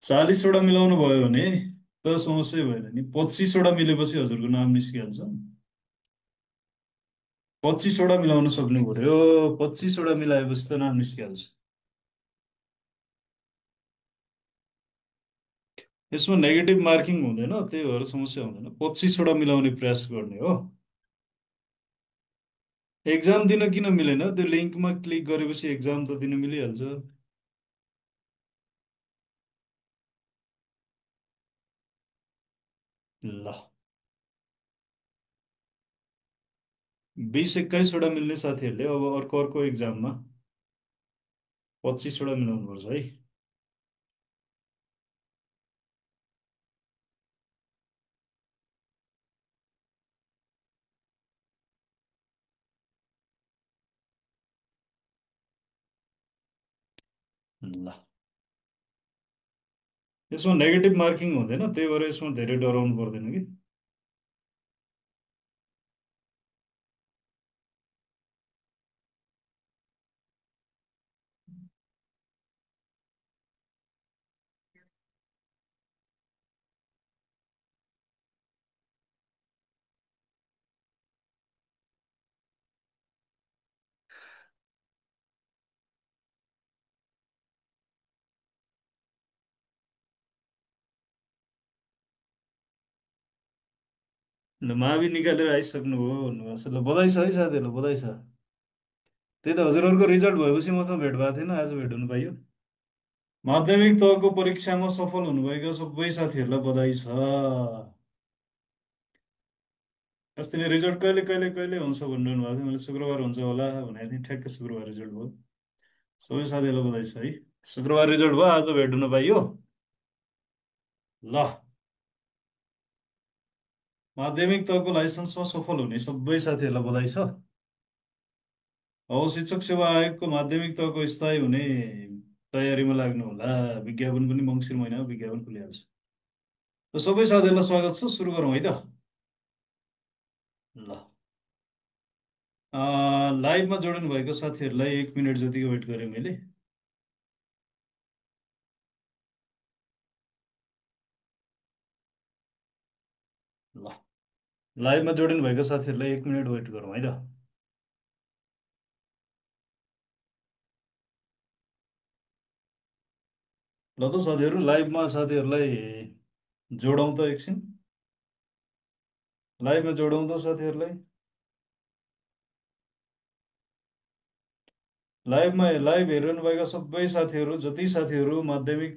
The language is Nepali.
40वटा मिलाउनु भयो भने त समस्या भएन नि। 25वटा मिलेपछि हजुरको नाम निस्किहाल्छ। 25वटा मिलाउन सक्नु पर्यो। 25वटा मिलाएपछि त नाम निस्किहाल्छ। यसमा नेगेटिभ मार्किङ हुँदैन, त्यही भएर समस्या हुँदैन। 25वटा मिलाउने प्रयास गर्ने हो। एक्जाम दिन किन मिलेन? त्यो लिङ्कमा क्लिक गरेपछि एक्जाम त दिन मिलिहाल्छ। ल, 20-21वटा मिल्ने साथीहरूले अब अर्को अर्को एक्जाममा 25वटा मिलाउनुपर्छ है। ल, यसमा नेगेटिभ मार्किङ हुँदैन, त्यही भएर यसमा धेरै डराउनु पर्दैन कि। ल, मावि निकालेर आइसक्नुभयो भन्नुभएको छ। ल, बधाई छ है साथीहरूलाई, बधाई छ। त्यही त, हजुरहरूको रिजल्ट भएपछि मसँग भेट भएको थिएन, आज भेट हुनु पाइयो। माध्यमिक तहको परीक्षामा सफल हुनुभएका सबै साथीहरूलाई बधाई छ। अस्तिले रिजल्ट कहिले कहिले कहिले हुन्छ भनिरहनु भएको थियो, मैले शुक्रबार हुन्छ होला भनेको थिएँ, ठ्याक्कै शुक्रबार रिजल्ट भयो। सबै साथीहरूलाई बधाई छ है। शुक्रबार रिजल्ट भयो, आज भेट हुन पाइयो। ल, माध्यमिक तहको लाइसेन्समा सफल हुने सबै साथीहरूलाई बधाई छ। अब शिक्षक सेवा आयोगको माध्यमिक तहको स्थायी हुने तयारीमा लाग्नु होला। विज्ञापन पनि मङ्सिर महिनामा विज्ञापन खुलिहाल्छ। त सबै साथीहरूलाई स्वागत छ, सुरु गरौँ है त। ल, लाइभमा जोडिनु भएको साथीहरूलाई 1 मिनट जतिको वेट गरेँ मैले। ल, लाइभमा जोडिनु भएको साथीहरूलाई 1 मिनट वेट गरौँ है त। ल त साथीहरू, लाइभमा साथीहरूलाई जोडौँ त एकछिन। लाइभमा जोडौँ त साथीहरूलाई। लाइभमा लाइभ हेरिरहनु भएका सबै साथीहरू, जति साथीहरू माध्यमिक